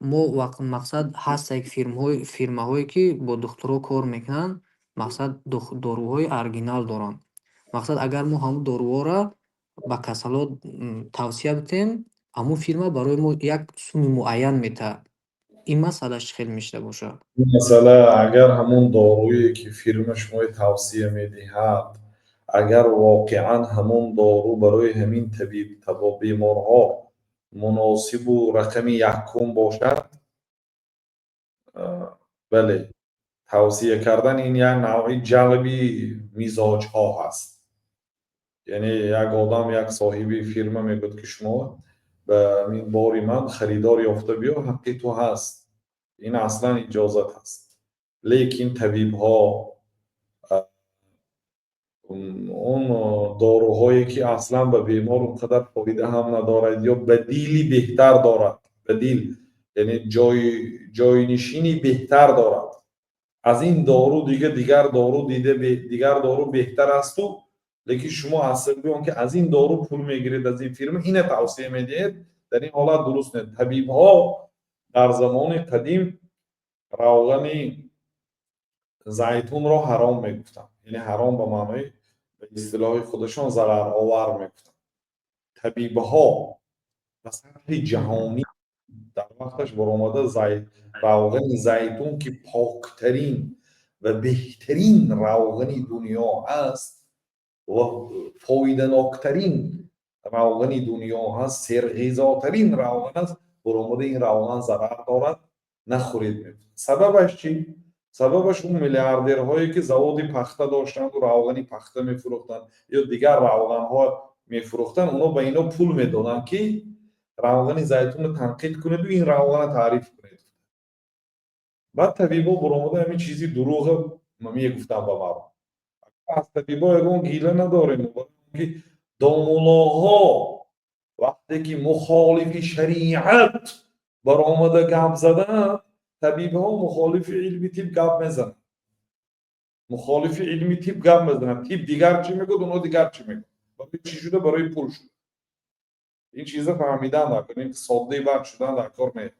Мо мақсад ҳастае фирмаҳое, ки бо духтурҳо кор мекунанд, мақсад, доруҳои оригинал доранд. Мақсад, агар мо ҳамун доруҳоро ба касалот тавсия бидиҳем, ҳамун фирма барои мо як суми муайян метаҳад. Ин масъала чӣ хел мешуда бошад? Ин масъала, агар ҳамун доруе, ки фирма шумои тавсия медиҳад, агар воқеан ҳамун дору барои ҳамин табиб беморҳо муносибу рақами якум бошад, бале, тавсия кардан ин як навъи ҷалби мизоҷҳо ҳаст. Яъне як одам, як соҳиби фирма мегӯяд, ки шумо ба ин бори ман харидор ёфта биё, ҳаққи ту ҳаст. Ин аслан иҷозат ҳаст. Лекин табибҳо он доруҳое, ки аслан ба бемор он қадар фоида ҳам надорад ё бадили беҳтар дорад, бадил, яъне ҷойнишини беҳтар дорад, аз ин дору дига дигар дору дида, дигар дору беҳтар асту, лекин шумо аз сабаби он ки аз ин дору пул мегиред, аз ин фирма ина тавсия медиҳед, дар ин ҳолат дуруст нест. Табибҳо дар замони қадим равғани зайтунро ҳаром мегуфтанд, яъне ҳаром ба маънои ба истилоҳи худашон зараровар мегуфтанд. Табибҳо ба сатҳи ҷаҳонӣ дар вақташ баромада, равғани зайтун, ки поктарин ва беҳтарин равғани дунё ҳаст ва фоиданоктарин равғани дунё ҳаст, серғизотарин равған аст, баромада ин равған зарар дорад, нахӯред мегуфтанд. Сабабаш чӣ? Сабабаш он миллиардерҳое, ки заводи пахта доштанду равғани пахта мефурӯхтанд ё дигар равғанҳо мефурӯхтанд, онҳо ба ино пул медоданд, ки равғани зайтунро танқид кунеду ин равғанро таъриф кунед. Баъд табибҳо баромада ҳамин чизи дурӯға мегуфтанд ба мардум. Аз табибҳо ягон гила надорем, ки домулоҳо вақте ки мухолифи шариат баромада гап заданд, табибҳо мухолифи илми тиб гап мезананд, мухолифи илми тиб гап мезананд. Тиб дигар чӣ мегӯяд, онҳо дигар чӣ мегӯяд. Барои чӣ шуда? Барои пул шуда. Ин чиза фаҳмидан дар кор, ин соддаи бад шудан дар кор не.